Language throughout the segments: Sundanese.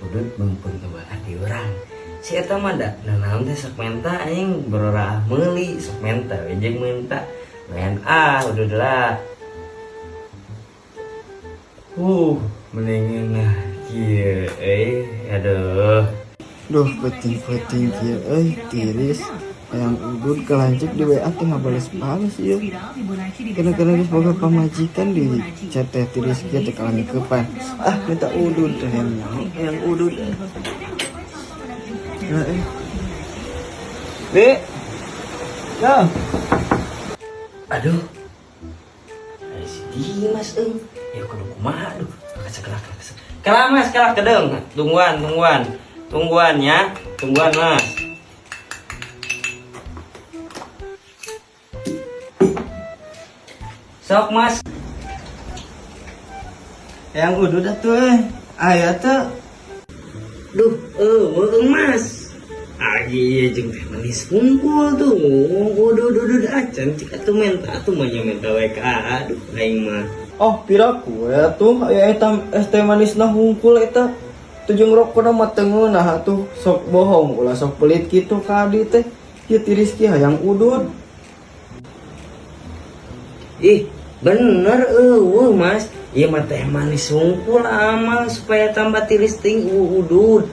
Udud mumpung teu di urang. Si eta mah da nanaon teh, sok menta aing berorah meuli, sok menta we jeung menta. Main ah, udud lah. Mendingan nah kieu euy, aduh. Duh, peuting-peuting kieu euy, tiris. Hayang udud ka lanceuk di WA teh ngabales-bales ieu. Kena-kena geus boga pamajikan di chat teh tiris kieu teh kalamikepan. Ah, minta udud teh hayang nyaho, hayang udud. Nah, eh. Dek. Ya. Aduh. Aya si Dimas euy. Ya kudu kumaha, aduh. Kacekelak kelak. Kalah, Mas, kalah kedeung. Tungguan, tungguan. Tungguan ya. Tungguan, Mas. Sok, Mas. Hayang udud atuh eh. Aya teu? Duh, eueuh, Mas. Agi ieu jeung teh manis hungkul tuh. Udud udud acan cik atuh menta atuh mah nya menta we ka, aduh, aing mah. Oh, piraku ya tuh aya eta es teh manisna hungkul eta. Tujung rokona mah teu ngeunah atuh, sok bohong ulah sok pelit kitu ka adi teh. Ieu tiris kieu hayang udud. Ih, bener eueuh, Mas. Ieu mah teh manis hungkul amal supaya tambah tiris ting udud.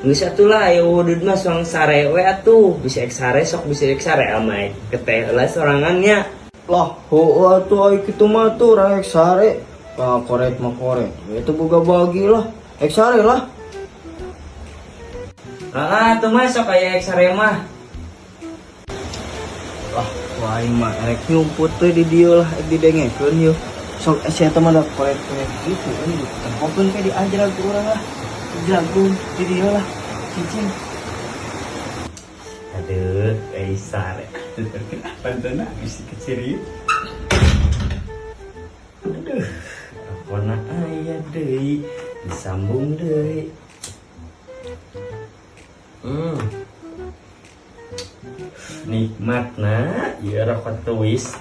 Geus atuh lah, aya udud mah soang sare we atuh. Bisa ek sare sok, bisa ek sare amai. Ke teh heula sorangannya. Lah, heueuh atuh ai kitu mah tuh rek sare. Ah, koret mah koret. We teu boga bagi lah. Ek sare lah. Ah, tuh Mas, sok aya ek sare mah. Wah, wah aing mah erek nyumput teh di dieu lah, ek didengekeun yeuh. Sok si eta mah da koret-koret gitu euy, ditempokeun ke diajrag ku urang lah. Jagung di dieu lah. Cicing. Aduh, ai sare. Aduh, kenapa pantona bisi kecil. Aduh, rokona aya deui, disambung deui. Nikmat na, ieu rokok twist.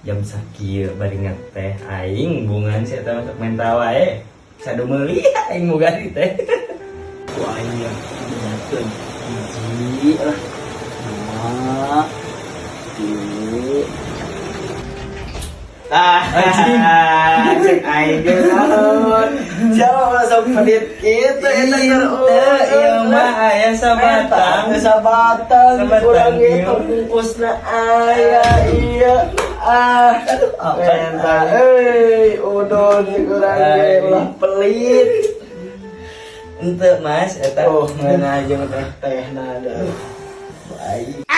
Jam sakieu bari ngeteh aing bungan si eta masuk menta wae. Sadu meuli aing boga di teh. Wah iya, benerkeun. Hiji lah. Dua. Tilu. Ah, cek aing ge naon. Siapa ulah sok pedit kitu eta keur? Teu, ieu mah aya sabatang. Sabatang, sabatang, Sabatang, kurang ieu. itu bungkusna aya iya. Ah, menta euy, udud kurang ge ulah pelit. Ente, Mas, eta. Oh, ngeunah jeung teh teh na ada. Aing.